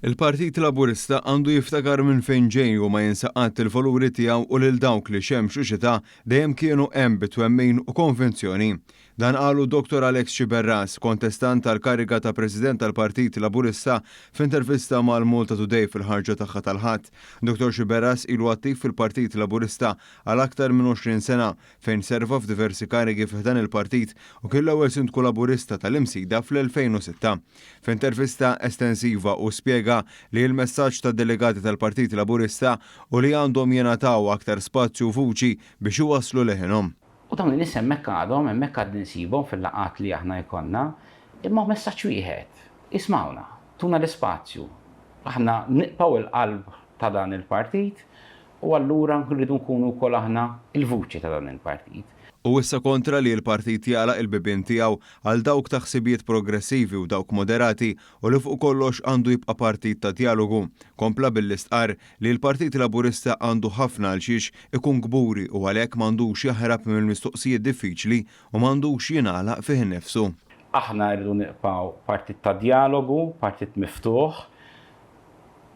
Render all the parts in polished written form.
Il-Partit Laburista għandu jiftakar minn fejn ġej u ma jinsa qatt il-valuri tiegħu u lil dawk li xemx u xita dejjem kienu hemm bi twemmin u konvinzjoni. Dan qalu Dottor Alex Sciberras, kontestant għall-kariga ta' President tal-Partit Laburista f'intervista mal-Malta Today fil-ħarġa tagħha tal-Ħadd. Dottor Sciberras ilu attiv fil-Partit Laburista għal aktar minn 20 sena fejn serva f'diversi karigi fi ħdan il-partit u kien l-ewwel Sindku Laburista tal-Imsida fl-2006. F'intervista estensiva hu spjega li l-messaġġ tad-delegati tal-Partit Laburista hu li għandhom jingħataw aktar spazju u vuċi biex iwasslu leħinhom. U dawn in-nies hemmhekk għadhom, hemmhekk għad insibhom fil-laqgħat li aħna jkollna, imma messaġġ wieħed, ismgħuna, tuna l-ispazju. Aħna nibqgħu l-qalb ta' dan il-partit U allura rridu nkunu wkoll aħna l-vuċi ta' dan il-partit. Hu issa kontra li l-partit jagħlaq il-bibien tiegħu għal dawk ta' ħsibijiet progressivi u dawk moderati u li fuq kollox għandu jibqa' partit ta' djalogu. Kompla billi stqarr li l-Partit Laburista għandu ħafna għalxiex ikun kburi u għalhekk m'għandux jaħrab mill-mistoqsijiet diffiċli u m'għandux jingħalaq fih innifsu. Aħna rridu nibqgħu partit ta' djalogu, partit miftuħ,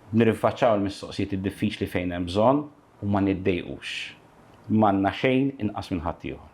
Nirrinfaċċaw il-mistoqsijiet id-diffiċli fejn hemm bżonn u ma niddejqux. M'għandna xejn inqas minn ħaddieħor.